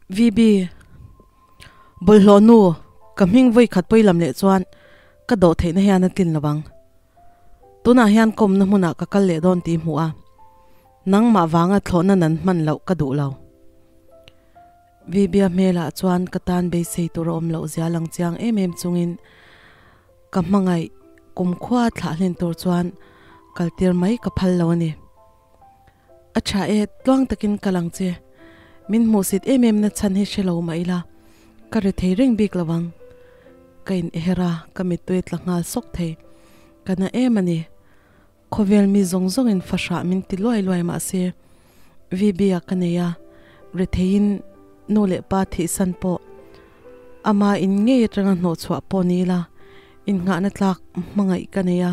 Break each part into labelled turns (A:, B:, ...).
A: VB, Bawlhhlawh nu, ka hming vawi khat pawi lam leh chuan ka dawh theihna hian a tlin lo ang. Tunah hian kawmna hmunah ka kal leh dawn tih hmuh a, nangmah vanga thlawhna nan hman loh ka duh lo. VB-a hmelah chuan ka tan beisei tur a awm loh zia lang chiang em em chungin ka hmangaih kumkhua thlah hlen tur chuan kaltir mai ka phal lo a ni. A tha e, tluang takin kal ang che. Min hmuhsit em em na chhan hi hre lo mah ila, ka ri thei reng bik lo ang. Ka in her a, ka mittui tla nghal sawk thei. Ka na em a ni. Khawvel mi zawng zawngin fahrah min ti luai luai mah se, VB-a ka nei a, ri theiin nu leh pa thihsan pawh ama in ngei atanga hnawhchhuah pawh ni ila, innghahna tlak hmangaih ka nei a.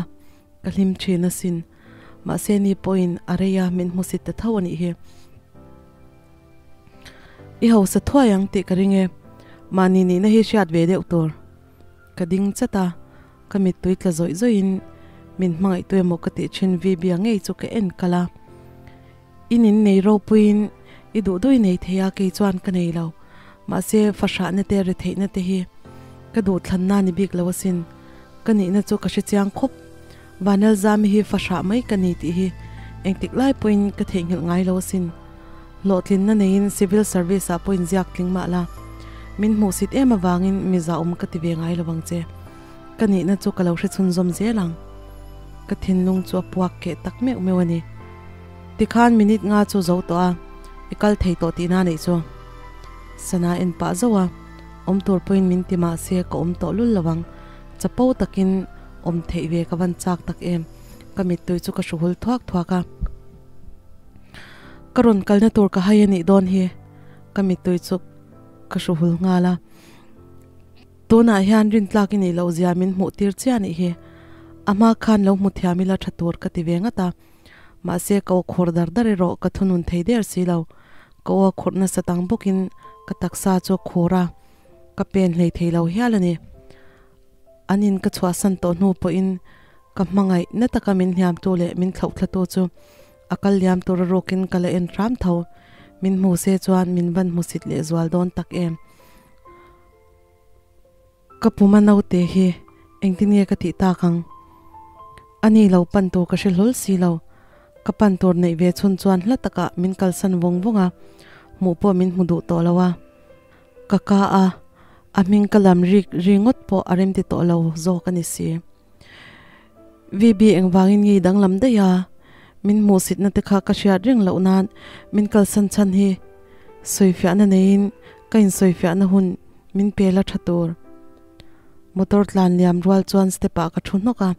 A: Ka hlim thin asin. Mahse ni pawhin a rei a, min hmusit ta tho a nih hi. I hausa thuai ang tih ka ring e. Mahni nihna hi hriat ve deuh tur. Ka ding chat a, ka mittui tla zawih zawihin min hmangaihtu emaw ka tih thin VB-a ngei chu ka en kal a. I nin nei ropuiin i duh duh i nei thei a, kei chuan ka nei lo. Mahse fahrahna te retheihna te hi ka duhthlanna ni bik lo asin. Ka nihna chu ka hre chiang khawp. Vanelzami hi fahrah mai ka ni tih hi engtik lai pawhin ka theihnghilh ngai lo asin. Hlawhtlinna neiin civil service ah pawh inziak tling mah la, min hmuhsit em avangin mi zahawm ka ti ve ngai lo ang che. Ka nihna chu ka lo hre chhunzawm zel ang. Ka thinlung chu a puak keh tak meuh meuh a ni. Tikhan minute nga chu zo tawh a, i kal thei tawh tihna a neih chu. Sana en pah zauh a, awm tur pawhin min ti mah se ka awm tawh lul lo ang. Chapo takin awm theih ve ka van chak tak em. Ka mittui chu ka hru hul thuak thuak a. Ka rawn kalna tur ka hai a nih dawn hi. Ka mittui chu ka hru hul nghal a. Tunah hian rintlak i nih loh zia min hmuh tir chiah nih hi. A hma khan lo hmu thiam ila tha tur ka ti ve ngat a. Mahse ka aw khur dar dar erawh ka thunun thei der si lo. Ka aw a khurh nasa tang bawkin ka taksa chu a khur a, ka pen hlei thei lo hial a ni. An in ka chhuahsan tawh hnu pawhin ka hmangaih na taka min hliamtu leh min thlauhthlatu chu a kal liam tur a rukin ka la en hram tho. Min hmu se chuan min van hmusit lehzual dawn tak em. Ka puma naute hi engtin nge ka tih tak ang? Ani lo pan tur ka hre hlawl si lo. Ka pan tur neih ve chhun chuan hla takah min kalsan vawng vawng a, hmuh pawh min hmu duh tawh lo a. Ka ka a, a hming ka lam rik ri ngawt pawh a remti tawh lo zawk a ni si. VB engvangin nge i danglam daih a? Min hmuhsitna te kha ka hriat reng loh nan min kalsan chhan hi sawifiahna neiin ka insawifiahna hun min pe la tha tur. Motor tlan liam rual chuan step ah ka thu hnawk a,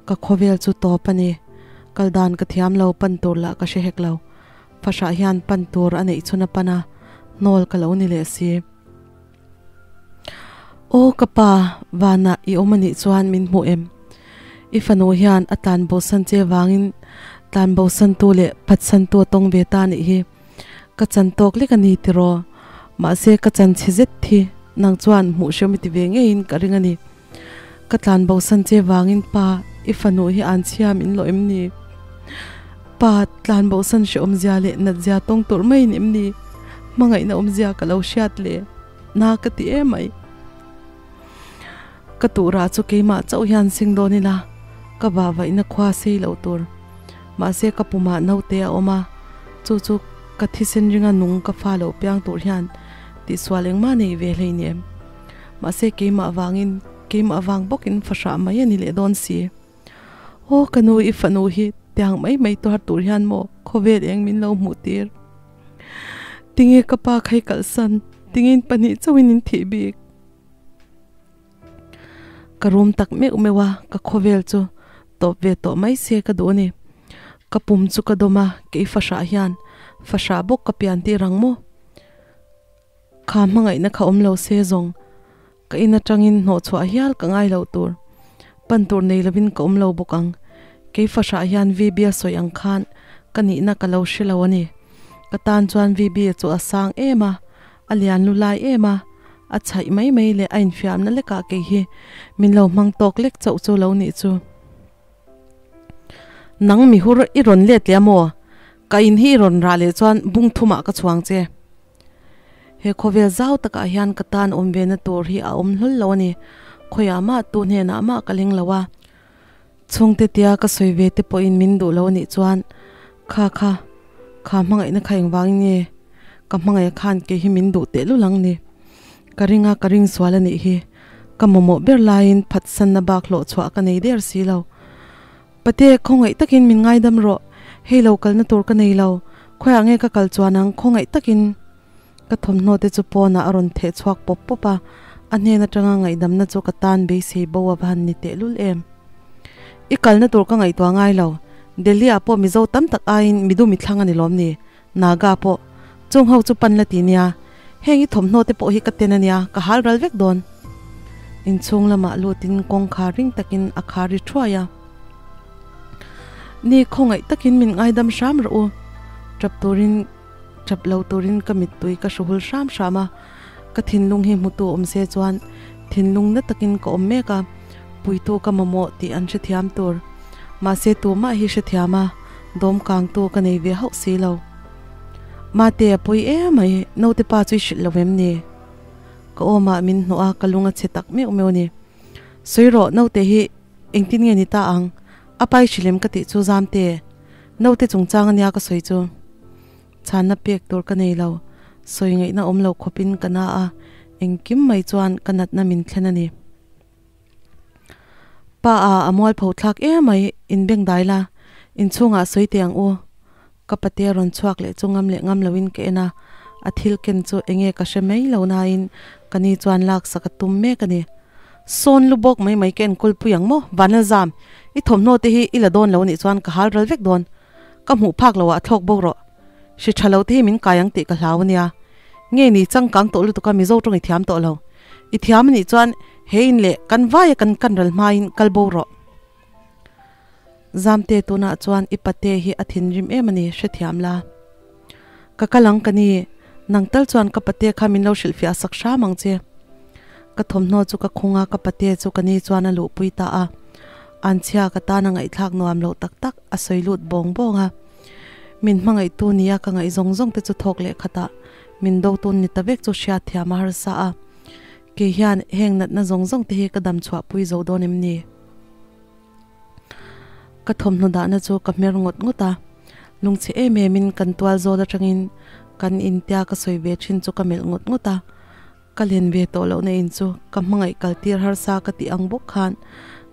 A: ka khawvel chu tawp a ni. Kal dan ka thiam lo, pan tur lah ka hre hek lo. Fahrah hian pan tur a neih chhun a pan a, hnawl ka lo ni leh si. Aw ka pa, vanah i awm anih chuan min hmuh em? I fanu hian a tlan bosan che vangin tlan bosantu leh phatsantu a tawng ve ta anih hi. Ka chan tawk lek a ni tiraw? Mahse ka chan chhe zet thi nang chuan hmuh hrem i ti ve ngeiin ka ring a ni. Ka tlan bosan che vangin pa, i fanu hi an chhia min lawh em ni? Pa, tlan bosan hrehawmzia leh natzia tawng tur maiin em ni? Hmangaihna awmzia ka lo hriat le, na ka ti em mai. Ka tuhrah chu keimah chauh hian sing dawn ila, ka vahvaihna khua sei loh tur. Mahse ka pumah naute a awm a, chu chu ka thisen ringa nung ka fa loh piang tur hian tihsual engmah nei ve hleinem. Mahse keimah vangin, keimah vang bawkin fahrah mai a ni leh dawn si. Aw ka nu i fanu hi tiang mai mai tuar tur hian maw khawvel eng min lo hmuh tir. Tinge ka pa khai kalhsan, tingin pahnih chauhin in thih bik. Ka rum tak meuh meuh a, ka khawvel chu tawp ve tawh mai se ka duh a ni. Ka pum chu ka dawm a, kei fahrah hian fahrah bawk ka pian tir ang maw? Kha hmangaihna kha awm lo se zawng ka in atangin hnawhchhuah hial ka ngai loh tur. Pan tur nei lovin ka awm lo bawk ang. Kei fahrah hian VB a sawi ang khan ka nihna ka lo hre lo a ni. Ka tan chuan VB chu a sang em a, a lian lu lai em a, a chhaih mai mai leh a infiamna lekah kei hi min lo hmang tawk lek chauh chu lo nih chu. Nang mi hur i rawn let leh a maw? Ka in hi i rawn rah leh chuan bung thumah ka chhuang che. He khawvel zau takah hian ka tan awm ve na tur hi a awm hlawl lo a ni. Khawiah mah tu hnenah mah ka leng lo a. Chhungte tia ka sawi ve te pawhin min duh lo a nih chuan kha kha kha hmangaihna kha engvangin nge ka hmangaih khan kei hi min duh tehlul ang ni. Ka ring a ka ring sual a nih hi. Ka mamawh ber laiin phatsanna bak hlawh chhuah ka nei der si lo. Pate, khawngaih takin min ngaidam rawh. Hei lo kalna tur ka nei lo. Khawiah nge ka kal chuan ang khawngaih takin. Ka thawmhnaw te chu pawnah a rawn theh chhuak pawp pawp a, a hnen atanga ngaihdamna chu ka tan beisei bo a va han ni tehlul em. I kalna tur ka ngaihtuah ngai lo, Delhi ah pawh Mizo tam tak aiin midu mithlang a ni lawm ni, Naga pawh chung ho chu pan la ti nia, heng i thawmhnaw te pawh hi ka ten a nia, ka hal ral vek dawn. Inchhung lamah lutin kawngkhar ring takin a khar ri thuai a. Ni khawngaih takin min ngaidam hram rawh u, tap turin. Tap lo turin ka mittui ka hru hul hram hram a, ka thinlung hi hmutu awm se chuan thinlung na takin ka awm mek a, puitu ka mamawh tih an hrethiam tur. Mahse tumah hi hrethiam a, dawm kangtu ka nei ve hauh si lo. Mate a pawi emai, naute pa chu i hrilh lo em ni? Ka awmah min hnawh a, ka lung a chhe tak meuh meuh a ni. Sawi rawh, naute hi engtin nge ni ta ang? A pai hrilh em ka tih chu Zamte? Naute chungchang ania ka sawi chu. Chhanna pek tur ka nei lo, sawi ngaihna awm lo khawpin ka na a, engkim mai chuan ka natna min thlen a ni. Pa a, a mualpho thlak emai, inbeng dai la, inchhungah sawi teh ang u. Ka pate a rawn chhuak leh chu ngam leh ngam loin ka en a, a thil ken chu enge ka hre mai lo nain ka ni chuan laksak a tum mek a ni. Sawn lu bawk mai mai ka enkawl pui ang maw? Vanlalzam, i thawmhnaw te hi i la dawn lo anih chuan ka hal ral vek dawn. Ka hmuh phak loh ah thlawk bawk rawh. Hri tha lo te hi min kai ang tih ka hlau ania. Nge ni changkang tawh lutuk a Mizo tawng i thiam tawh lo. I thiam anih chuan he in leh kan vaia kan kan ral hmain kal bo rawh. Zamte tunah chuan i pate hi a thinrim em ani hrethiam la. Ka kal ang ka ni, nang tal chuan ka pate kha min lo hrilhfiah sak hram ang che. Ka thawmhnaw chu ka khung a, ka pate chu ka ni chuan a luhpui ta a. Anchhia ka tana ngaihthlak nuam loh tak tak a sawi lut bawng bawng a. Min hmangaihtu nia ka ngaih zawng zawng te chu thawk leh khatah min do tun ni ta vek chu hriatthiam a harsa a. Kei hian heng natna zawng zawng te hi ka dam chhuahpui zo dawn em ni? Ka thawmhnaw dahna chu ka hmer ngawt ngawt a, lungchhe em em in kan tual zawl atangin kan in tia ka sawi ve thin chu ka melh ngawt ngawt a, ka len ve tawh lohna in chu ka hmangaih kal tir harsa ka tih ang bawk khan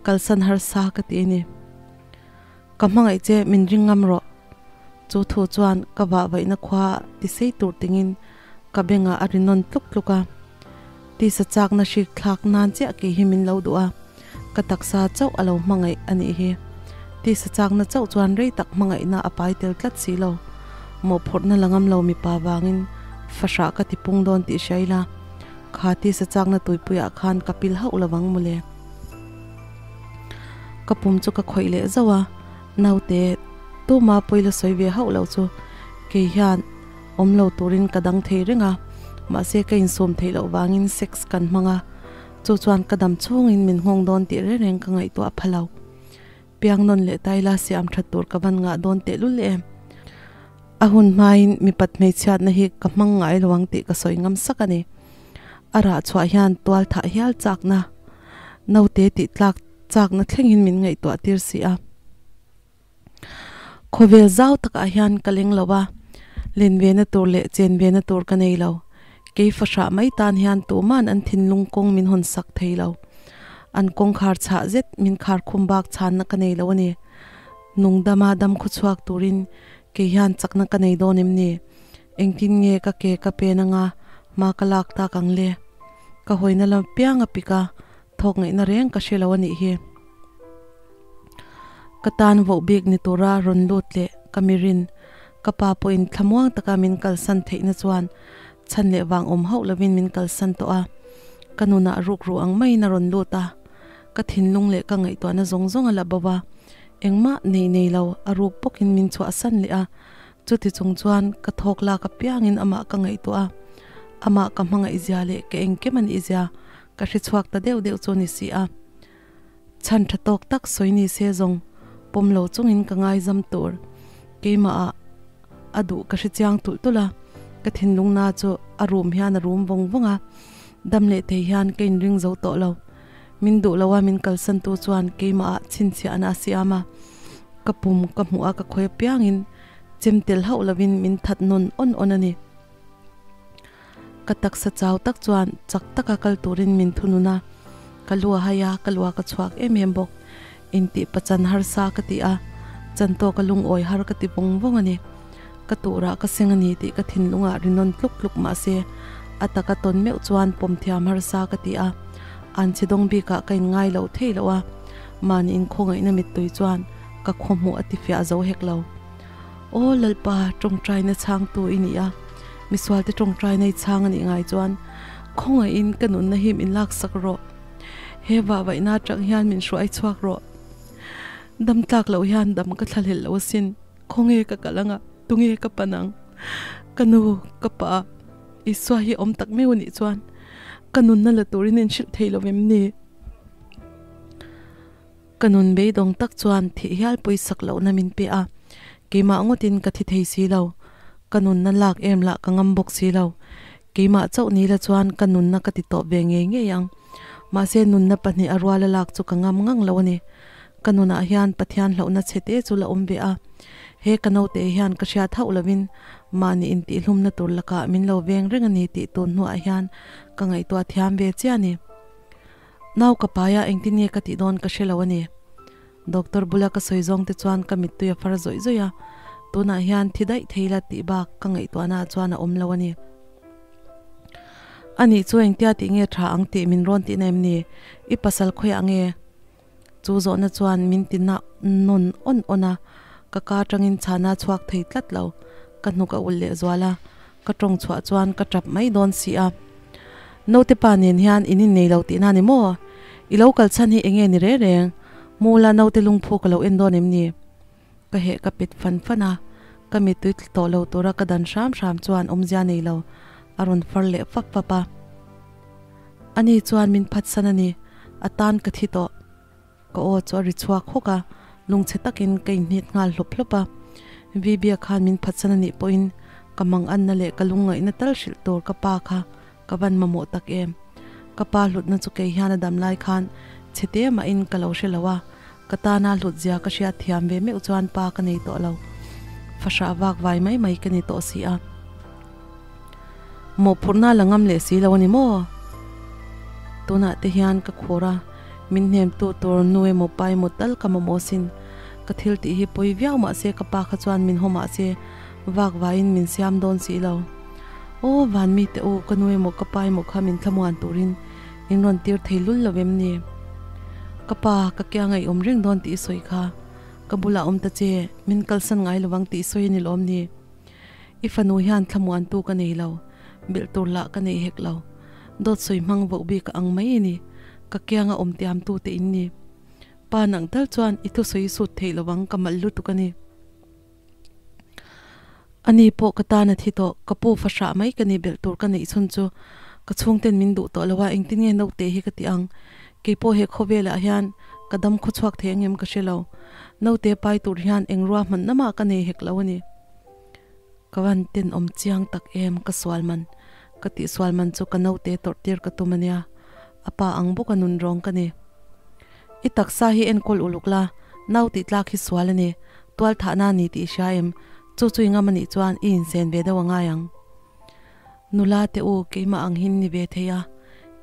A: kalsan harsa ka ti a ni. Ka hmangaih che min ring ngam rawh. Chu thu chuan ka vahvaihna khua ti sei tur tingin ka bengah a ri nawn tluk tluk a. Tisa chakna hrik thlak nan chiah kei hi min lo duh a, ka taksa chauh a lo hmangaih a nih hi. Tisa chakna chauh chuan rei tak hmangaihna a pai tel tlat si lo. Mawhphurhna la ngam lo mipa vangin fahrah ka ti pung dawn tih hria ila, kha tisa chakna tuipuiah khan ka pil hauh lovang mawle. Ka pum chu ka khawih leh zauh a, naute tuma pawi la sawi ve hauh lo chu kei hian awm lo turin ka dang thei reng a, mahse ka insawm theih loh vangin sex kan hmang a, chu chuan ka dam chhungin min nghawng dawn tih reng reng ka ngaihtuah pha lo. Piang nawn leh ta ila siam that tur ka van ngah dawn tehlul em. A hun hmain mipat hmeichhiatna hi ka hmang ngai lo ang tih ka sawi ngam sak a ni. A rah chhuah hian tual thah hial chakna, naute tih tlak chakna thlengin min ngaihtuah tir si a. Khawvel zau takah hian ka leng lo a, len ve na tur leh chen ve na tur ka nei lo. Kei fahrah mai tan hian tuman an thinlung kawng min hawn sak thei lo. An kawngkhar chhah zet min khar khum bak chhanna ka nei lo a ni. Nung dama dam khawchhuak turin kei hian chakna ka nei dawn em ni? Engtin nge ka ke ka pen anga hma ka lak tak ang le? Ka hawina lam piang a pik a, thawk ngaihna reng ka hre lo a nih hi. Ka tan voh bik ni tura rawn lut leh ka mirin ka pa pawhin thlamuang taka min kalsan theihna chuan chhan leh vang awm hauh lovin min kalsan tawh a, ka nunah rukru ang maiin a rawn lut a, ka thinlung leh ka ngaihtuahna zawng zawng a la bo a, engmah nei nei lo a ruk bawkin min chhuahsan leh a, chuti chung chuan ka thawk lak apiangin amah ka ngaihtuah a, amah ka hmangaihzia leh ka engkim a nihzia ka hre chhuak ta deuh deuh chu a ni si a. Chhan tha tawk tak sawi ni se zawng pawm lo chungin ka ngaizam tur. Keimah ah a duh ka hre chiang tulh tulh a, Ka thinlung na chu a rum hian a rum vawng vawng a, dam leh thei hian ka inring zo tawh lo. Min duh lo a min kalsan tu chuan keimah ah chhinchhiahna a siam a, ka pum ka hmuh a ka khawi apiangin chem tel hauh lovin min that nawn awn awn a ni. Ka taksa chau tak chuan chak taka kal turin min thunun a, ka lu a hai a, ka lua ka chhuak em em bawk. Intih pachan harsa ka ti a, chan tawk a lungawi har ka ti vawng vawng a ni. Ka turah ka seng a ni tih ka thinlungah ri nawn tluk tluk mah se, a taka tawn meuh chuan pawm thiam harsa ka ti a, an chhe dawng bikah ka inngai loh thei loh a, mahni inkhawngaihna mittui chuan ka khawhmuh a tifiah zo hek lo. Aw Lalpa, tawngtaina chhangtu i ni a, misualte tawngtaina i chhang a nih ngai chuan khawngaihin ka nunna hi min laksak rawh. He vahvaihna atang hian min hruai chhuak rawh. Dam tlak loh hian dam ka thlahlel lo asin. Khawnge ka kal anga, tunge ka pan ang? Ka nu, ka pa, Isua hi awm tak meuh a nih chuan ka nunna la turin in hrilh thei lo em ni? Ka nun beidawng tak chuan thih hial pawisak lohna min pe a, keimah ngawtin ka thi thei si lo. Ka nunna lak em lah ka ngam bawk si lo. Keimah chauh ni la chuan ka nunna ka ti tawp ve ngei ngei ang. Mahse nunna pahnih a ruala lak chu ka ngam ngang lo a ni. Ka nunah hian Pathian hlauhna chhe te chu la awm ve a. He ka naute hian ka hriat hauh lovin mahni intihhlumna tur lakah min lo veng reng a ni tih tun hnuah hian ka ngaihtuah thiam ve chiah a ni. Nau ka pai a, engtin nge ka tih dawn ka hre lo a ni. Doctor bula ka sawi zawng te chuan ka mittui a far zawih zawih a, tunah hian thi daih thei la tih bak ka ngaihtuahna ah chuan a awm lo a ni. Anih chu engtia tih nge tha ang tih min rawn tihna em ni? I pasal khawiah nge? Chu zawhna chuan min ti na nawn awn awn a, ka ka atangin chhana chhuak thei tlat lo. Ka hnuk a ulh leh zual a, ka tawng chhuah chuan ka tap mai dawn si a. Naute pa nen hian in innei lo tihna ni maw? I lo kal chhan hi enge ni reng reng? Mula naute lungphu ka lo en dawn em ni? Ka heh ka pet fan fan a, ka mittui tla tawh lo tura ka dan hram hram chuan awmzia nei lo a rawn far leh fap fap a. Ani chuan min phatsan a ni, a tan ka thi tawh. Ka aw chu a ri chhuak hawk a, lungchhe takin ka inhnit nghal hlawp hlawp a. Vibia khan min phatsan a nih pawhin ka manganna leh ka lungngaihna tal hrilh tur ka pa kha ka van mamawh tak em. Ka pa hlutna chu kei hian a dam lai khan chhe te mahin ka lo hre lo a, ka tana hlut zia ka hriat thiam ve meuh chuan pa ka nei tawh lo. Fahrah vak vai mai mai ka ni tawh si a. Mawhphurhna la ngam leh si lo a ni maw? Tunah te hian ka khur a, min hnemtu tur nu emaw pa emaw tal ka mamawh sin. Ka thil tih hi pawi viau mah se ka pa kha chuan min haw mah se vak vaiin min siam dawn si lo. Aw van mi te u, ka nu emaw ka pa emaw kha min thlamuan turin in rawn tir thei lul lo em ni? Ka pa, ka ke a ngaihawm reng dawn tih i sawi kha. Ka bulah awm ta che, min kalsan ngai lovang tih i sawi a ni lawm ni? I fanu hian thlamuantu ka nei lo, bilh tur lah ka nei hek lo. Dawt sawi hmang voh bik a ang mai i ni, ka kianga awm tiamtu te in ni. Pa nang tal chuan i thusawi sut theih lovang ka malh lutuk a ni. Ani pawh ka tan a thi tawh, ka pu fahrah mai ka ni belh tur ka neih chhun chu ka chhungten min duh tawh lo a, engtin nge naute hi ka ti ang? Keipawh he khawvelah hian ka dam khawchhuak thei angem ka hre lo. Naute pai tur hian eng ruahmanna mah ka nei hek lo a ni. Ka van tenawm chiang tak em ka sual man ka tih sual man chu ka naute tawrh tir ka tum ania a pa ang bawk a nun rawng ka ni. I taksa hi enkawl uluk la nau tih tlak hi sual ani tual thah na ni tih i hria em chu chu i ngam anih chuan i insen ve deuh angai ang. Nula te u keimah ang hin ni ve thei a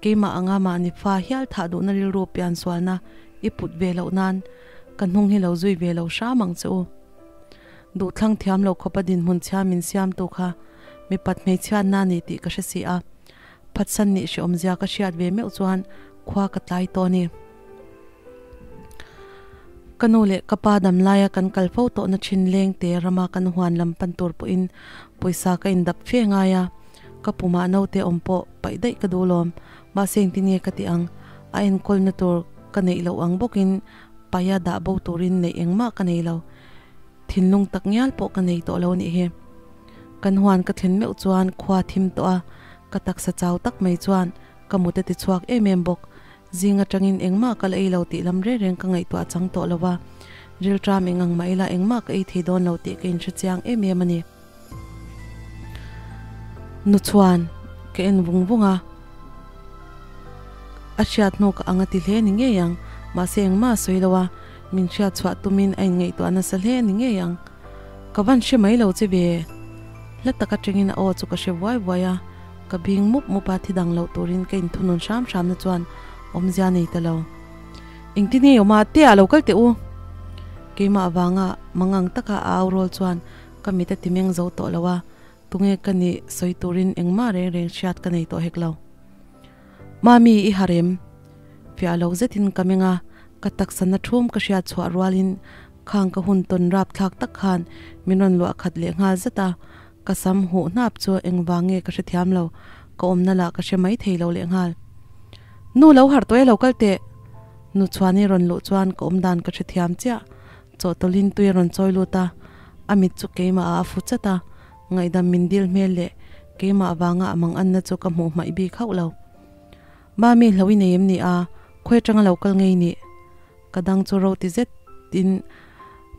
A: keimah anga mahni fa hial thah duhna rilru pian sualna i put ve loh nan ka hnung hi lo zui ve lo hram ang che u. Duhthlang thiam lo khawpa dinhmun chhia min siamtu kha mipat hmeichhiatna a ni tih ka hre si a, phatsan nih hreawmzia ka hriat ve meuh chuan khua ka tlai tawh a ni. Ka nu leh ka pa dam laia kan kal fo tawhna thin leng te rama kan huan lam pan tur pawhin pawisa ka indap fe ngai a, ka pumah naute awm pawh paih daih ka duh lawm, mahse engtin nge ka tih ang, a enkawlna tur ka neih loh ang bawkin paia dah bo turin neih engmah ka nei lo. Thinlung tak ngial pawh ka nei tawh lo anih hi. Kan huan ka thlen meuh chuan khua thim tawh a, ka taksa chau tak mai chuan ka mut a ti chhuak em em bawk. Zing atangin engmah ka la ei lo tih lam reng reng ka ngaihtuah chang tawh lo va, rilṭam eng ang mah ila engmah ka ei thei dawn lo tih ka inhre chiang em em a ni. Nu chuan ka en vung vung a, a hriat hnu ka ang a ti hle ni ngei ang, mahse engmah a sawi lo a, min hriat chhuah tumin a inngaihtuah nasa hle ni ngei ang. Ka van hre mai lo che ve. Hla tak atangin a aw chu ka hre vuai vuai a, ka bing mup mup a, thi dang loh turin ka inthunun hram hramna chuan awmzia nei ta lo. Engtin nge awm a, te ah lo kal teh u. Keimah avanga mangang taka a au rawl chuan ka mit a ti meng zo tawh lo a, tunge ka nih sawi turin engmah reng reng hriat ka nei tawh hek lo. Mami i harh em? Fiah lo zetin ka meng a, ka taksa na thum ka hriat chhuah rualin khang ka hun tawn rap thlak tak khan min rawn luah khat leh nghal zet a, ka sam huh hnap chu engvang nge ka hrethiam lo, ka awmna lah ka hre mai thei lo leh nghal. Nu lo harh tawh e lo kal teh! Nu Chhuani rawn luh chuan ka awmdan ka hrethiam chiah, chawhtawlhin tui a rawn chawi lut a, a mit chu keimah ah a fu chat a, ngaihdam min dil hmel leh keimah vanga a mang anna chu ka hmuh hmaih bik hauh lo. Mami hlo i nei em ni a, khawi atanga lo kal ngei nih? Ka dang chu ro ti zet in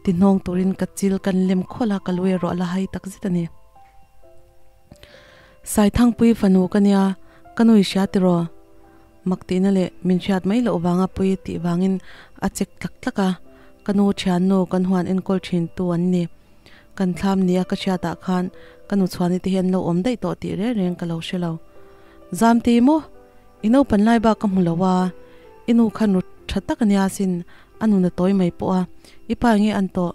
A: ti hnawng turin ka chil kan lem khawlh a, ka lu erawh a la hai tak zet a ni. Saithangpui fanu ka nia, ka nu i hria tiraw? Mak tihna leh min hriat mai loh vanga pui tih vangin a chek tlak tlak a, ka nu thiannu kan huan enkawl thin tu an ni. Kan thlam nia ka hriatah khan ka nu chhuani te hi an lo awm daih tawh tih reng reng ka lo hre lo. Zamte maw? I naupan lai bak ka hmu lo a, i nu kha nu tha tak a nia sin, a nun a tawi mai pawh a, i pa enge an tawh?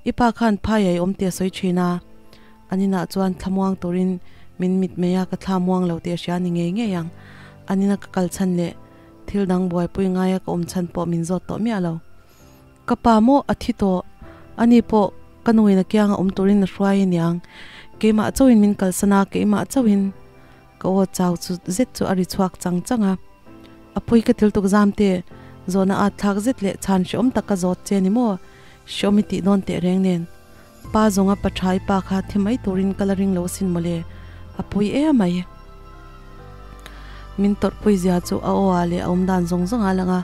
A: I pa khan phai a i awm tih a sawi thin a. An inah chuan thlamuang turin min mit mai a, ka thla muang lo tih a hria ni ngei ngei ang. An ina ka kal chhan leh thil dang buaipui ngaia ka awm chhan pawh min zawt tawh miah lo. Ka pa maw a thi tawh, ani pawh ka nuin a kianga awm turin a hruai aniang. Keimah chauhin min kalsan a, keimah chauhin ka aw chau chu zet chu a ri chhuak chang chang a. A pui ka thil tuk zam te, zawhna at thlak zet leh chhan hreawm tak ka zawt che ni maw? Hreawm i tih dawn teh reng nen. Pa zawnga pa thai pa kha thi mai turin ka la ring lo asin mawle, a pui em mai. Min tawrhpui zia chu a aw ah leh a awm dan zawng zawng a lang a,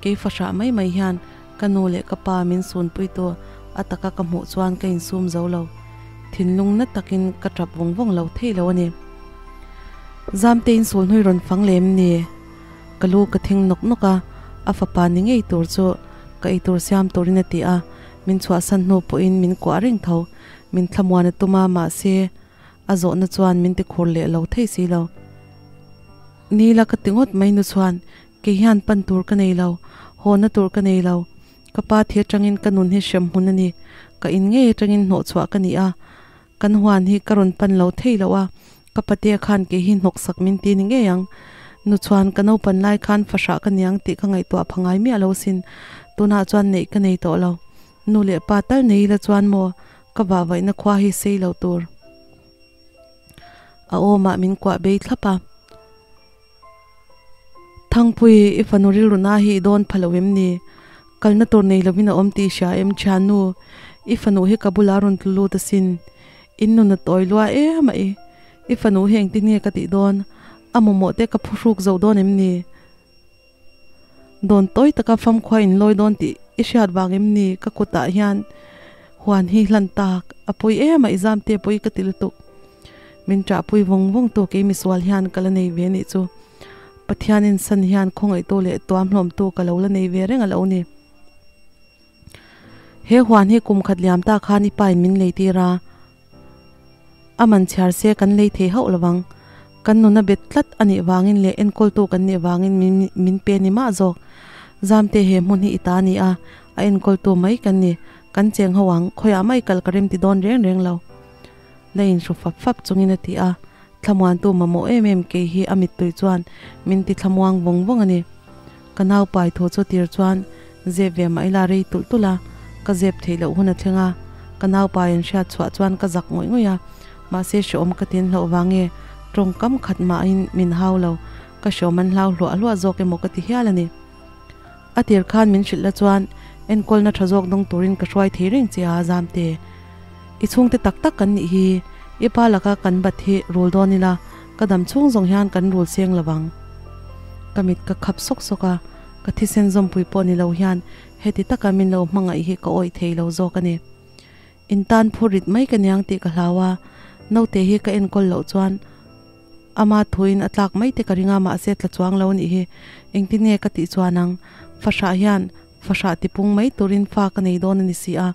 A: kei fahrah mai mai hian ka nu leh ka pa min sunpui tu a taka ka hmuh chuan ka insum zo lo. Thinlung na takin ka tap vawng vawng lo thei lo a ni. Zamtein sulhnui rawn fang lem ni? Ka lu ka thing nawk nawk a, a fapa ni ngei tur chu ka eitur siam turin a ti a, Min chhuahsan hnu pawhin min kuah reng tho. Min thlamuan a tum a, mahse, a zawhna chuan min tikhur leh lo thei si lo. Nila ka ti ngawt mai nu chuan, Kei hian pan tur ka nei lo, hawna tur ka nei lo. Ka pa thi atangin ka nun hi hrem hmun a ni. Ka in ngei atangin hnawhchhuah ka ni a, kan huan hi ka rawn pan lo thei lo a, ka patea khan kei hi hnawksak min ti ni ngei ang. Nu chuan ka naupan lai khan fahrah ka niang tih ka ngaihtuah pha ngai miah lo sin, tunah chuan neih ka nei tawh lo. Nu leh pa tal nei ila chuan maw ka vahvaihna khua hi sei lo tur. A awmah min kuah bei thlap a. Thangpui, i fanu rilru na hi i dawn pha lo em ni? Kalna tur nei lovin a awm tih i hria em thiannu? I fanu hi ka bulah a rawn tlu lut asin. In nun a tawi lua em a i. I fanu hi engtin nge ka tih dawn? A mamawh te ka phuhruk zo dawn em ni? Dawn tawi taka famkhua in lawi dawn tih i hriat vang em ni? Ka kutah hian huan hi hlan tak a pawi em a i zam te pawi ka ti lutuk. Min ṭahpui vawng vawng tu kei misual hian ka la nei ve nih chu. Pathianin san hian khawngaihtu leh tuamhlawmtu ka lo la nei ve reng a lo ni. He huan hi kum khat liam ta khan i pain min lei tir a, a man chhiar se kan lei thei hauh lovang. Kan nuna bet tlat a nih vangin leh enkawltu kan nih vangin min min pe ni mah zawk. Zamte he hmun hi i ta a ni a, a enkawltu mai kan ni. Kan cheng ho ang, khawiah mai kal ka rem ti dawn reng reng lo. La inhru fap fap chungin a ti a, thlamuantu mamawh em em kei hi a mittui chuan min ti thlamuang vawng vawng a ni. Ka nau pai thu chu tir chuan zep ve mah ila rei tulh tulh a, ka zep theih loh hun a thleng a, ka nau pai an hriat chhuah chuan ka zak ngawih ngawih a, mahse hreawm ka tin hlauh vang nge tawngkam khat mahin min hau lo, ka hreawm an hlau hluah hluah zawk emaw ka ti hial a ni. A tir khan min hrilh la chuan enkawlna tha zawk dawng turin ka hruai thei reng che a, Zamte. I chhungte tak tak kan nih hi, i pa laka kan bat hi rul dawn ila, ka dam chhung zawng hian kan rul seng lo vang. Ka mit ka khap sawk sawk a, ka thisen zawmpui pawh ni lo hian heti taka min lo hmangaih hi ka awih thei lo zawk a ni. In tan phur rit mai ka niang tih ka hlau a, naute hi ka enkawl loh chuan. Ama thuin a tlak mai te ka ring a mahse tla chuang lo nih hi. Engtin nge ka tih chuan ang? Fahrah hian fahrah tipung mai turin fa ka nei dawn a ni si a.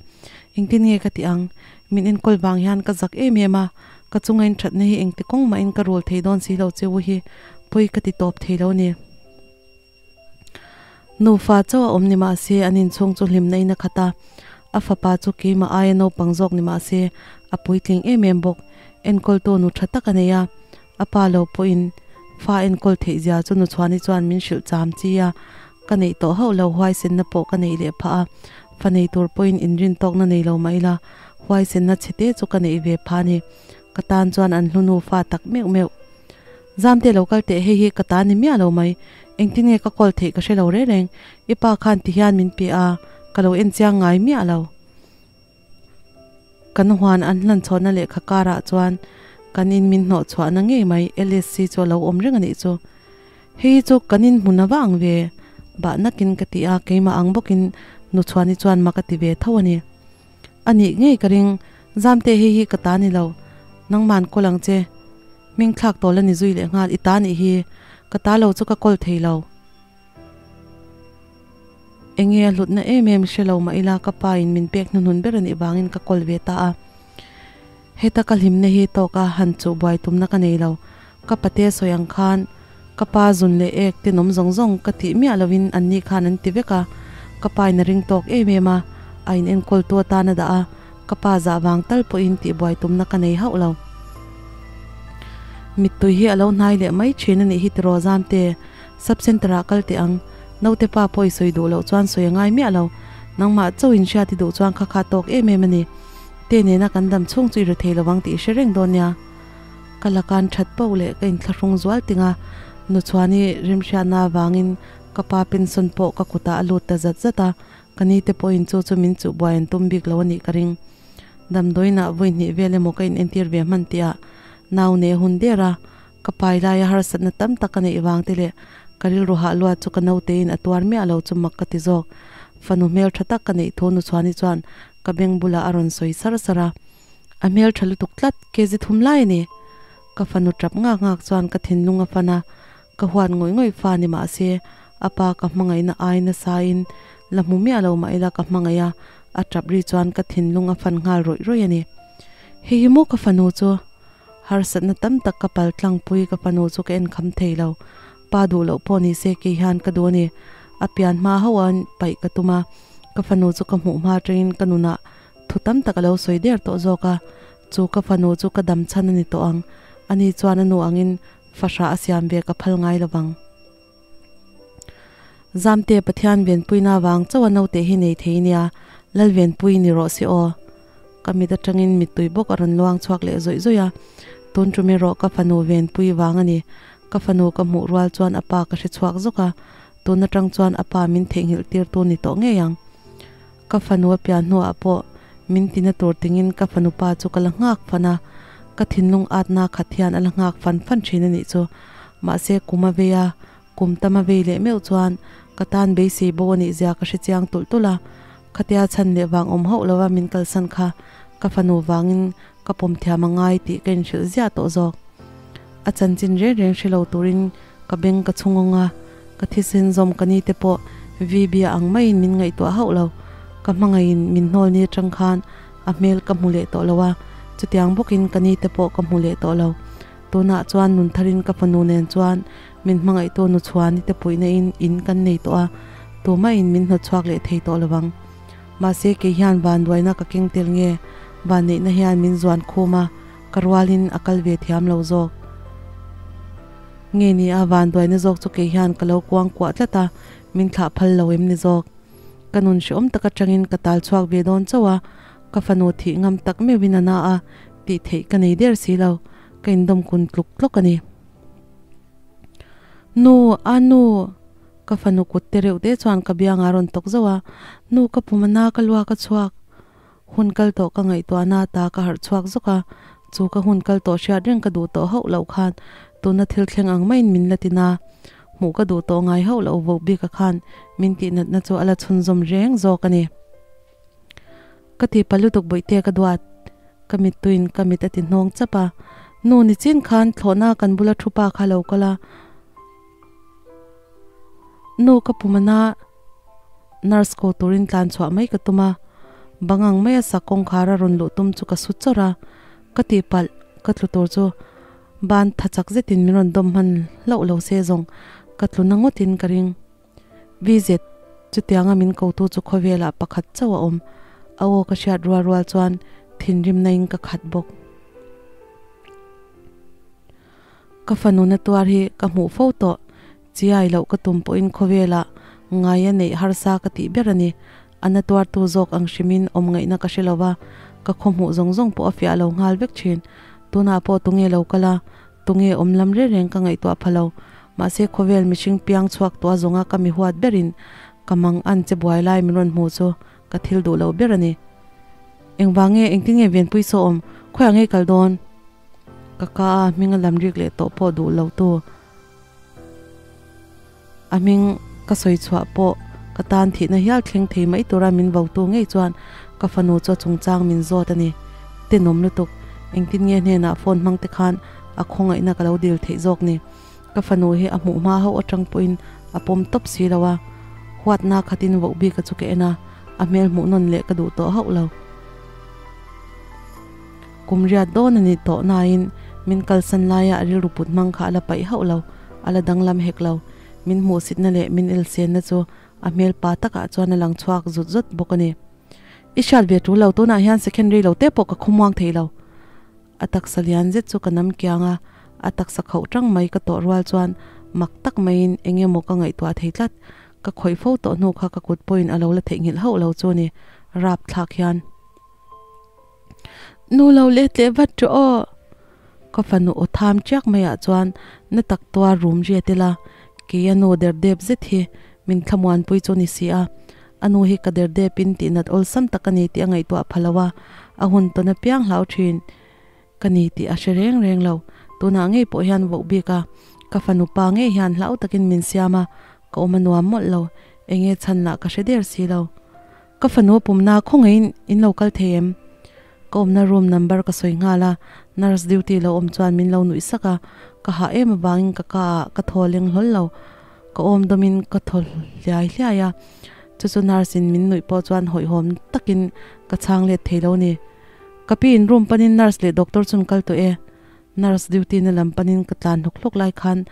A: Engtin nge ka tih ang? Min enkawl vang hian ka zak em em a, ka chunga inthatna hi engti kawng mahin ka rul thei dawn si lo che u hi pawi ka ti tawp thei lo ni. Nufa chauh a awm ni mah se an inchhung chu hlimna in a khat a, a fapa chu keimah aia naupang zawk ni mah se a puitling em em bawk. Enkawltu nu tha tak a nei a, a pa lo pawhin fa enkawl theih zia chu Nuchhuani chuan min hrilh cham chi a, ka neih tawh hauh lo huaisenna pawh ka neih leh phah a, fa nei tur pawhin inrintawkna nei lo mah ila huaisenna chhe te chu ka neih ve phah a ni. Ka tan chuan an hlu nufa tak meuh meuh. Zamte lo kal teh, hei hi ka ta ni miah lo mai. Engtin nge ka call theih ka hre lo reng reng. I pa khan ti hian min pe a, ka lo en chiang ngai miah lo. Kan huan an hlan chhuahna lehkha karah chuan kan in min hnawh chhuahna ngei mai LSC chu a lo awm reng a nih chu. Hei hi chu kan in hmun a va ang ve, bah nakin ka ti a, keimah ang bawkin Nuchhuani chuan mak a ti ve tho a ni. A nih ngei ka ring, Zamte hei hi ka ta ni lo, nangman call ang che. Hming thlak tawl a ni zui leh nghal, i ta nih hi, ka ta lo chu ka call thei lo. Enge a hlutna em em hre lo mah ila ka pa in min pek hnuhnun ber a nih vangin ka call ve ta a. Heta ka hlimna hi tawk a han chuh buai tumna ka nei lo, ka pate sawi ang khan ka pa zun leh ek tenawm zawng zawng ka tih miah lovin an ni khan an ti vek a, ka pa in a ring tawk em em a, a in enkawl tu atan a dah a, ka pa zah vang tal pawhin tih buai tumna ka nei hauh lo. Mittui hi a lo hnai leh mai thin a nih hi tiraw Zamte, Sub Centre ah kal teh ang, naute pa pawh i sawi duh loh chuan sawi a ngai miah lo, nangmah chauh in hriat i duh chuan kha kha tawk em em a ni. Te nena kan dam chhung chu i ri thei lovang tih i hre reng dawn nia. Ka lakan that poh leh ka inthlahrung zual ting a, Nuchhuani rimhriatna avangin ka pa pension pawh ka kutah a lut ta zat zat a, ka ni te pawhin chu chu min chuh buai an tum bik lo a nih ka ring. Damdawiinah vawi hnih vel emaw ka inentir ve hman tihah nau nei a hun der a, ka pai laia harsatna tam tak ka neih vang te leh ka rilru hah luat chu ka nautein a tuar miah lo chu mak ka ti zawk. Fanu hmeltha tak ka neih thu Nuchhuani chuan ka beng bulah a rawn sawi sar sar a. A hmel tha lutuk tlat, kezi thum lai a ni. Ka fanu tap ngak ngak chuan ka thinlung a fan a, ka huat ngawih ngawih fa ni mah se, a pa ka hmangaihna ai nasa in la hmu miah lo mah ila ka hmangaih a, a tap ri chuan ka thinlung a fan nghal rawih rawih a ni. Hei hi maw ka fanu chu? Harsatna tam tak ka pal tlangpui ka fanu chu ka en kham thei lo. Pa duh loh pawh ni se kei hian ka duh a ni. A pian hma hauh a paih ka tum a, ka fanu chu ka hmuh hma atangin ka nunah Thu tam tak a lo sawi der tawh zawk a, chu ka fanu chu ka dam chhan a ni tawh ang, ani chuan a nu angin fahrah a siam ve ka phal ngai lo vang. Zamte Pathian venpuina vang chauh a naute hi nei thei nia, Lal venpui ni rawh se aw. Ka mit atangin mittui bawk a rawn luang chhuak leh zawih zawih a, tun tum erawh ka fanu venpui vang a ni. Ka fanu ka hmuh rual chuan a pa ka hre chhuak zawk a, tun atang chuan a pa min theihnghilh tirtu ni tawh ngei ang. Ka fanu a pian hnuah pawh min tina tur tingin ka fanu pa chu ka la nghak fan a, ka thinlung atna khat hian a la nghak fan fan thin a nih chu. Mahse kum a vei a, kum tam a vei leh meuh chuan ka tan beisei bo a nih zia ka hre chiang tulh tulh a. Khatia chhan leh vang awm hauh lova min kalsan kha ka fanu vangin ka pawm thiam a ngai tih ka inhrilh ziah tawh zawk. A chanchin reng reng hre lo turin ka beng ka chhungawng a, ka thisen zawm ka ni te pawh VB-a ang maiin min ngaihtuah hauh lo. Ka hmangaihin min hnawl ni atang khan a hmel ka hmu leh tawh lo a, chutiang bawkin ka ni te pawh ka hmu leh tawh lo. Tunah chuan nun tharin ka fanu nen chuan min hmangaihtu nu chhuani te puihna in in kan nei tawh a, tumahin min hnawtchhuak leh thei tawh lo vang. Mahse kei hian vanduaina ka keng tel nge, vanneihna hian min zuan khum a, ka rualin a kal ve thiam lo zawk. Nge ni a, vanduaina zawk chu kei hian ka lo kuang kuah tlat a, min thlah phal lo em ni zawk. Ka nun hrehawm tak atangin ka tal chhuak ve dawn chauh a, ka fanu thih ngam tak meuhin a na a, tih theih ka nei der si lo, ka indawm kun tluk tluk a ni. Nu, a nu! Ka fanu kut te reuh te chuan ka biangah a rawn tawk zauh a, Nu ka pum a na ka luak a chhuak. Hun kal tawh ka ngaihtuahna ta ka harh chhuak zawk a, chu ka hun kal tawh hriat reng ka duh tawh hauh loh khan tuna thil thleng ang maiin min la tin a, hmuh ka duh tawh ngai hauh loh voh bik a khan min tihnatna chu a la chhunzawm reng zawk a ni. Ka ti pa lutuk bawihte ka duat. Ka mittuin ka mit a ti hnawng chap a. Nu nichin khan thlawhna kan bula thu pa kha lo kal a, nu ka pumana nurse ko turin tlan chhuah mai ka tum a, bang ang maia sak kawngkhar a rawn luh tum chu ka su chawrh a, ka tihpalh ka tlu tur chu ban tha chak zetin min rawn dawm hman hlauh lo se zawng ka tlu na ngawtin ka ring. VZ, chutianga min kotu chu khawvelah pakhat chauh a awm, a aw ka hriat rual rual chuan thinrimna in ka khat bawk. Ka fanu na tuar hi ka hmuh fo tawh, chiai loh ka tum pawhin khawvelah ngai a neih harsa ka tih ber a ni. A na tuartu zawk ang hrimin awm ngaihna ka hre lo va, ka khaw hmuh zawng zawng pawh a fiah lo nghal vek thin. Tunah pawh tunge lo kal a, Tunge awm lam reng reng ka ngaihtuah pha lo. Mahse khawvel mihring piang chhuak tawh a zawnga ka mi huat berin ka mang an che buai lai min rawn hmu chu ka thil duh lo ber a ni. Engvang nge engtin nge venpui saw awm khawiah ngei kal dawn? Ka ka a hming a lam rik leh tawh pawh duh lo tu. A hming ka sawi chhuah pawh ka tan thihna hial thleng thei mai tura min votu ngei chuan ka fanu chu a chungchang min zawt a ni. Tenawm lutuk, engtin nge hnenah phone hmang te khan a khawngaihna ka lo dil theih zawk ni. Ka fanu hi a hmuh hma hauh atang pawhin a pawm tawp si lo a, huatna khatin voh bika chu ka en a, a hmel hmuh nawn leh ka duh tawh hauh lo. Kum riat dawn a ni tawh nain min kalsan laia a rilru put hmang kha a la paih hauh lo, a la danglam hek lo. Min hmuhsitna leh min elsenna chu a hmel pa takah chuan a lang chhuak zut zut bawk a ni. I hriat ve tul lo, tunah hian second rei lo te pawh ka khawmuang thei lo. A taksa lian zet chu ka nam kiang a, a taksa khauh tang mai ka tawh rual chuan mak tak maiin eng emaw ka ngaihtuah thei tlat. Ka khawih fo tawh hnu kha ka kut pawhin a lo la theihnghilh hauh lo chu ni, rapthlak hian. Nu lo let leh vat rawh aw. Ka fanu aw tham chiak maiah chuan na tak tuar rum riat ila, kei a nu der dep zet hi min thlamuanpui chu ni si a. A nu hi ka der depin tihnat awlsam tak a ni tih a ngaihtuah pha lo a, a hun tawn apiang hlau thin ka ni tih a hre reng reng lo. Tunah ngei pawh hian voh bik a, ka fanu pa ngei hian hlau takin min siam a, ka awm a nuam mawlh lo. Enge chhan lah ka hre der si lo. Ka fanu pumna khawngaihin in lo kal thei em? Ka awmna room number ka sawi nghal a, nurse duty lo awm chuan min lo nuih sak a, ka hah em avangin ka ka ah ka thaw leng hlawl lo, ka awm dawmin ka thaw hliai hliai a, chu chu nurse in min nuih pawh chuan hawihhawm takin ka chhang let thei lo ni. Ka pi in room panin nurse leh doctor chun kal tawh e. Nurse duty na lam panin ka tlan hlawk hlawk lai khan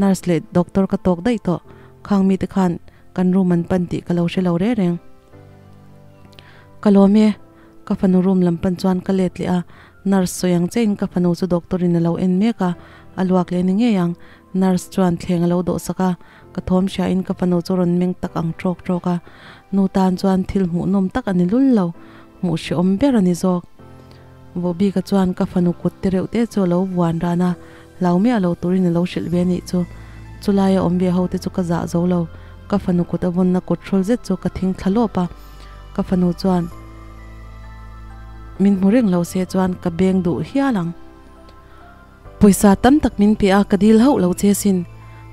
A: nurse leh doctor ka tawk daih tawh, khang mite khan kan room an pan tih ka lo hre lo reng reng. Ka lawm e, ka fanu room lam pan chuan ka let leh a, nurse sawi ang chiahin ka fanu chu doctor in a lo en mek a, a luak leh ni ngei ang, nurse chuan thleng a lo dawh sak a, ka thawm hria in ka fanu chu rawn meng tak ang trawk trawk a, nu tan chuan thil hmuhnawm tak a ni lul lo, hmuh hrehawm ber a ni zawk. Vawbika chuan ka fanu kut te reuh te chu a lo vuan ran a, hlau miah lo turin a lo hrilh ve anih chu. Chulaia awm ve ho te chu ka zah zo lo, ka fanu kut a vawnna kut hrawl zet chu ka thing thla lawp a, ka fanu chuan min hmu reng lo se chuan ka beng duh hial ang. Pawisa tam tak min pe a, ka dil hauh lo che sin.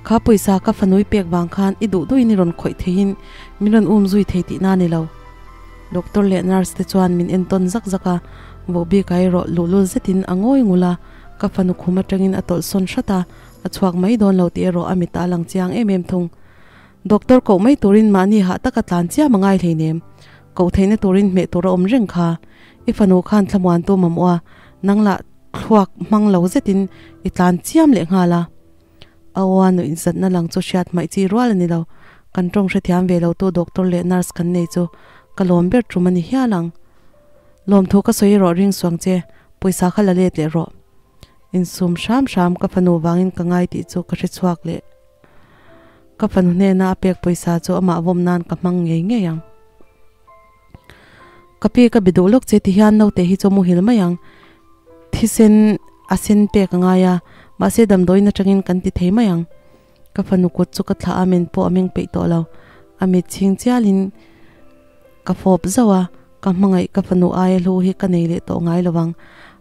A: Kha pawisa ka fanui pek vang khan i duh duhin i rawn khawih theihin min rawn um zui thei tihna a ni lo. Doctor leh nurse te chuan min entawn zak zak a, Vohbika erawh luhlul zetin a ngawi ngul a, ka fanu khum atangin a tawlh sawn hrat a, a chhuak mai dawn lo tih erawh a mit a lang chiang em em thung. Doctor koh mai turin mahni hah taka tlan chiam a ngai hleinem. Koh theihna turin hmeh tur a awm reng kha. I fanu khan thlamuan tu mamawh a, nang lah thluak hmang lo zetin i tlan chiam leh nghal a. A aw a nuih zatna lang chu hriat hmaih chi rual a ni lo. Kan tawng hrethiam ve lo tu doctor leh nurse kan nei chu ka lawm ber tum a ni hial ang. Lawmthu ka sawi rawh ring suang che, pawisa kha la let leh rawh. Insum hram hram ka fanu vangin ka ngai tih chu ka hre chhuak leh. Ka fanu hnena a pek pawisa chu amah vawm nan ka hmang ngei ngei ang. Ka pi ka be duh lawk che ti hian naute hi chu muhil mai ang. Thisen a sen pek a ngai a, mahse damdawiin atangin kan ti thei mai ang. Ka fanu kut chu ka thlah a, men pawh a meng peih tawh lo. A mit chhing chialin ka fawp zauh a, ka hmangaih ka fanu aia hlu hi ka nei leh tawh ngai lo ang.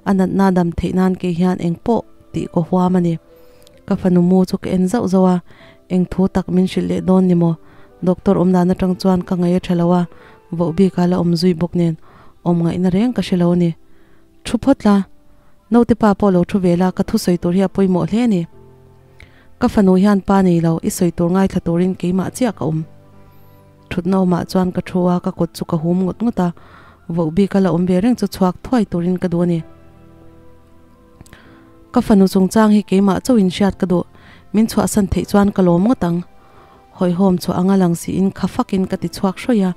A: A natna dam theih nan kei hian eng pawh tih ka huam a ni. Ka fanu mu chu ka en zauh zauh a, eng thu tak min hrilh leh dawn ni maw? Doctor awm dan atang chuan ka ngaih a tha lo a, voh bik a la awm zui bawk nen awm ngaihna reng ka hre lo a ni. Thu phawt la. Naute pa pawh lo thu ve la, ka thusawi tur hi a pawimawh hle a ni. Ka fanu hian pa nei lo, i sawi tur ngaithla turin keimah chiah ka awm. Thutna awmah chuan ka thu a, ka kut chu ka hum ngawt ngawt a, voh bik a la awm ve reng chu chhuak thuai turin ka duh a ni. Ka fanu chungchang hi keimah chauhin hriat ka duh, min chhuahsan theih chuan ka lawm ngawt ang. Hawihhawm chhuah anga lang siin kha fakin ka ti chhuak hrawih a,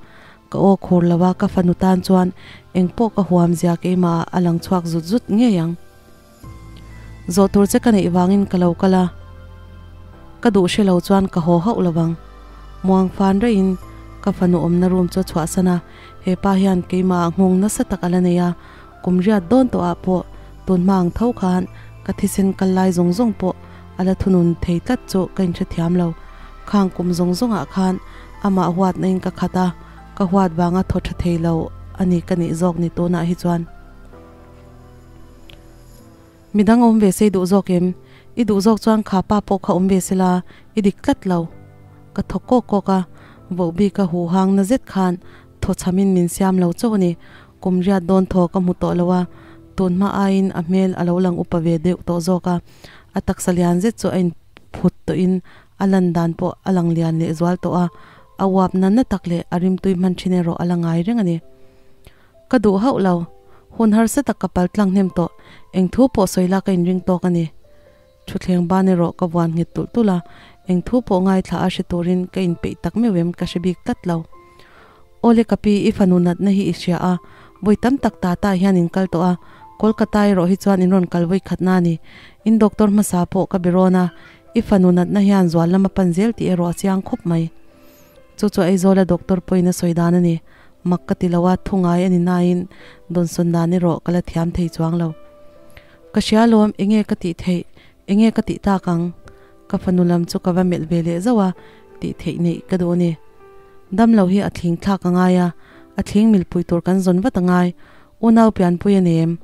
A: ka aw khur lo a, ka fanu tan chuan engpawh ka huam zia keimah ah a lang chhuak zut zut ngei ang. Zawh tur che ka neih vangin ka lo kal a, ka duh hre lo chuan ka haw hauh lo vang. Muang fan raihin ka fanu awmna room chu a chhuahsan a, hepa hian keimah ah nghawng nasa tak a la nei a, kum riat dawn tawh ah pawh tun hma ang tho khan ka thisen kal lai zawng zawng pawh a la thunun thei tlat chu ka inhrethiam lo. Khang kum zawng zawng ah khan amah huatna in ka khat a, ka huat vanga thaw tha thei lo a ni ka nih zawk ni tunah hi chuan. Midang awm ve se i duh zawk em? I duh zawk chuan kha pa pawh kha awm ve se la, i dik tlat lo. Ka thaw kawk kawk a, vohbik a huhang na zet khan thaw chhamin min siam lo chauh a ni. Kum riat dawn thaw ka hmu tawh lo a, tun hma aiin a hmel a lo lang upa ve deuh tawh zawk a, a taksa lian zet chu a inphut tawhin a lan dan pawh a lang lian leh zual tawh a, a uap na na tak leh a rimtui hman thin erawh a la ngai reng a ni. Ka duh hauh lo, hun harsa tak ka pal tlang hnem tawh, eng thu pawh sawi la ka inring tawk a ni. Thutthleng ban erawh ka vuan nghet tulh tulh a, eng thu pawh ngaithla a hre turin ka inpeih tak meuh em ka hre bik tlat lo. Awle ka pi, i fanu natna hi i hria a, vawi tam tak ta ta hian in kal tawh a, Kolkata erawh hi chuan in rawn kal vawi khatna a ni. In doctor hmasa pawh ka be rawn a, i fanu natna hian zual lam a pan zel tih erawh a chiang khawp mai. Chu chu Aizawla doctor pawhin a sawi dan a ni. Mak ka ti lo a, thu ngai a ni nain dawnsawn dan erawh ka la thiam thei chuang lo. Ka hria lawm, enge ka tih theih, enge ka tih tak ang? Ka fanu lam chu ka va melh ve leh zauh a, tih theih neih ka duh a ni. Dam lo hi a thling thlak a ngai a, a thling milpui tur kan zawn vat a ngai. Unau pianpui a nei em?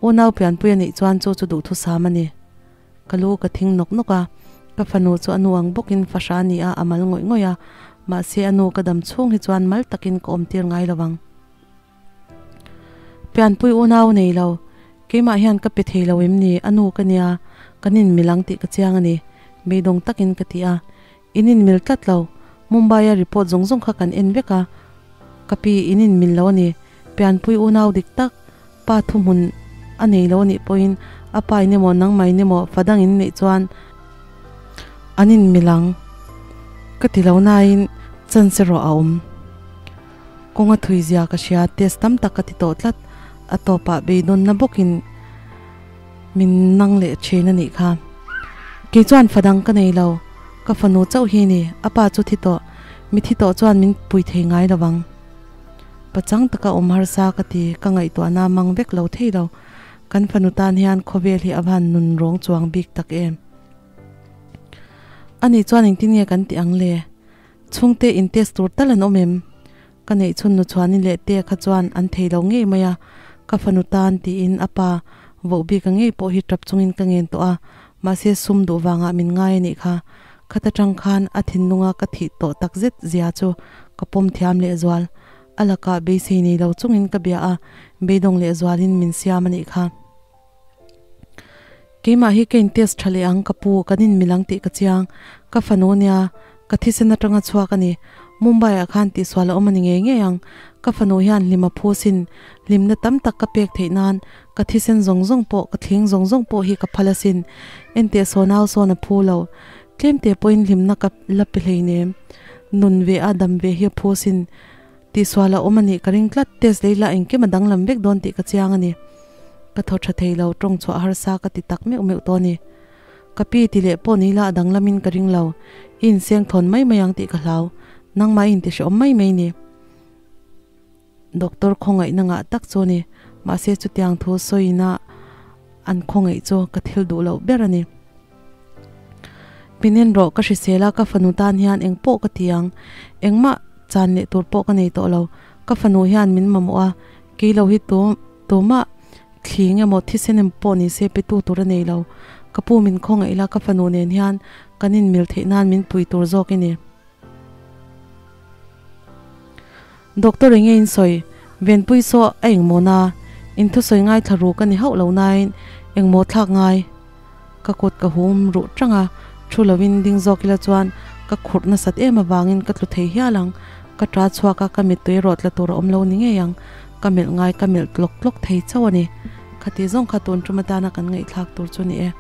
A: Unau pianpui a neih chuan chu chu duhthusam a ni. Ka lu ka thing nawk nawk a, ka fanu chu a nu ang bawkin fahra a ni a, a mal ngawih ngawih a, mahse a nu ka dam chhung hi chuan mal takin ka awm tir ngai lo ang. Pianpui unau nei lo, keimah hian ka pe thei lo em ni, a nu ka nia, kan inmil ang tih ka chiang a ni, beidawng takin ka ti a. In inmil tlat lo, Mumbai-a report zawng zawng kha kan en vek a, ka pi in inmil lo a ni, pianpui unau dik tak, pa thuhmun a nei lo a nih pawhin a pa in emaw nangmah in emaw fa dang in neih chuan an inmil ang ka ti lo nain chance erawh a awm. Kawnga thui zia ka hria, test tam tak ka ti tawh tlat, a tawpah beidawnna bawkin min nang leh thin a nih kha. Kei chuan fa dang ka nei lo, ka fanu chauh hi a ni, a pa chu thi tawh, mi thi tawh chuan min pui thei ngai lo vang. Pachang taka awm harsa ka ti, ka ngaihtuahna mang vek lo thei lo, kan fanu tan hian khawvel hi a van nun rawng chuang bik tak em. Ani chuan engtin nge kan tih ang le? Chhungte in test tur tal an awm em? Ka neih chhun nu chhuani leh te kha chuan an thei lo ngei mai a, ka fanu tan tiin a pa voh bik a ngei pawh hi tap chungin ka ngen tawh a, mahse sum duh vangah min ngai a nih kha. Khata tang khan a thinlunga ka thih tawh tak zet zia chu ka pawm thiam leh zual. A lakah beisei nei lo chungin ka bia a, beidawng leh zualin min siam a nih kha. Keimah hi ka in test tha leh ang ka pu, kan in mil ang tih ka chiang. Ka fanu nia, ka thisen atanga chhuak a ni. Mumbai ah khan tihsual a awm a ni ngei ngei ang. Ka fanu hian hlim a phu sin, hlimna tam tak ka pek theih nan ka thisen zawng zawng pawh, ka thling zawng zawng pawh hi ka phal asin. Enteh saw nau sawn a phu lo. Tlemte pawhin hlimna ka la pe hleinem. Nun ve a dam ve hi a phu sin. Tihsual a awm a nih ka ring tlat, test lei lah engkim a danglam vek dawn tih ka chiang a ni. Ka thaw tha thei lo, tawng chhuah harsa ka ti tak meuh meuh tawh a ni. Ka pi ti leh pawh ni la a danglamin ka ring lo, i inseng thawn mai mai ang tih ka hlau, nangmah i intihrehawm mai mai ni. Doctor khawngaihna ngah tak chu a ni, mahse chutiang thu sawina an khawngaih chu ka thil duh loh ber a ni. Pinen rawh ka hrisel a, ka fanu tan hian eng pawh ka ti ang. Engmah chan leh tur pawh ka nei tawh lo. Ka fanu hian min mamawh a, kei lo hi tu tumah thling emaw thisen emaw pawh ni se pe tu tur a nei lo. Ka pu min khawngaih la, ka fanu nen hian kan inmil theih nan min pui tur zawk i ni. Doctor enge in sawi? Venpui saw a engmaw na? In thusawi ngaithla ru ka ni hauh lo nain Engmaw thlak ngai? Ka kut ka hum ruh tang a, thu lovin ding zawk ila chuan ka khurh nasat em avangin ka tlu thei hial ang. Ka ta chhuak a, ka mittui rawh tla tur a awm lo ni ngei ang. Ka melh ngai ka melh tlawk tlawk thei chauh a ni. Khati zawng kha tun tum atana kan ngaihthlak tur chu ni e.